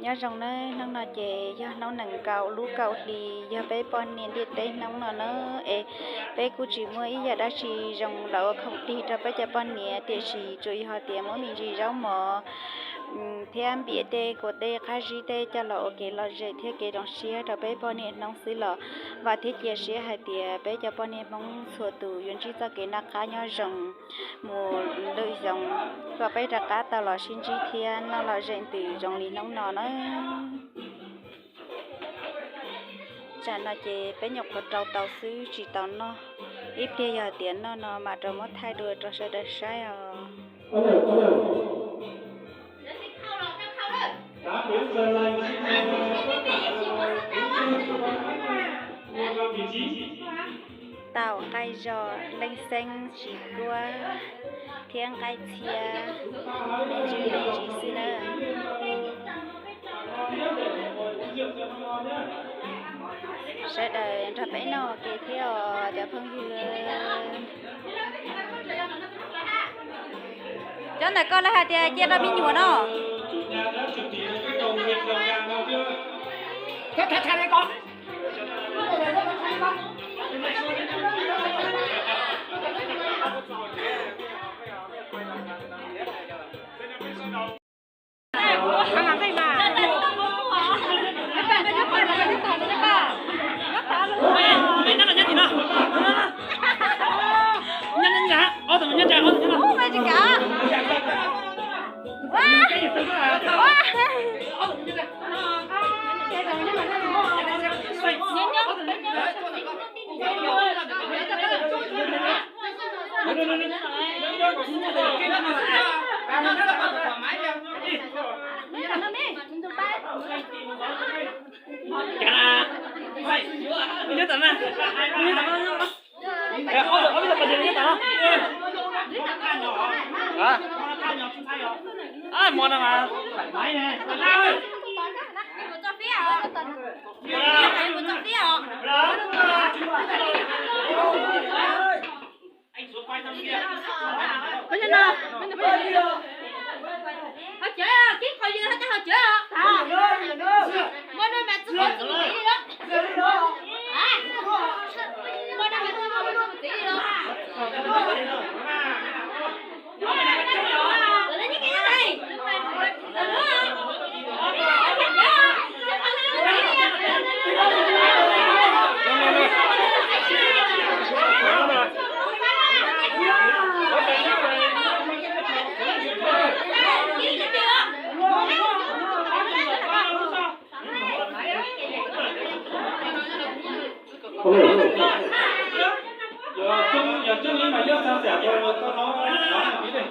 Nyob zoo nawb, hnub no ces yog hnub nees nkaum lub kaum hli, yog peb poj niam ntiaj teb hnub no na, es peb kuj tsis muaj ib yam dab tsi zoo los ua khoom dig rau peb cov poj niam, tiam sis tsuas yog hais tias muab me ntsis zaub mov thiab npias tej kua dej qab zib tej coj los ua kev lom zem thiab kev zoo siab rau peb poj niam hnub xwb los vam thiab cia siab hais tias peb cov poj niam Hmoob txhua tus yuav ntsib txoj kev noj qab nyob zoo mus lwm xyoo, kom peb rov qab tau los sib ntsib thiab noj lom zem ntws zoo li hnub no na. Tsam no ces peb nyuam qhuav rau tau xwb tsis tau noj, ib pliag yog tias noj no mam rau muab thaij dua rau sawv daws saib os. Tau nqaij zos, leej xeeb, tsis kuab thiab nqaij txhia, me ntsis me ntsis xwb nawb. Sawv daws nrog peb noj ua ke thiab os cov phooj ywg. Cov ntawm ko lawv hais tias cia rau me nyuam no. Yog coob li mas yog xa xam rau koj no, no pib dej.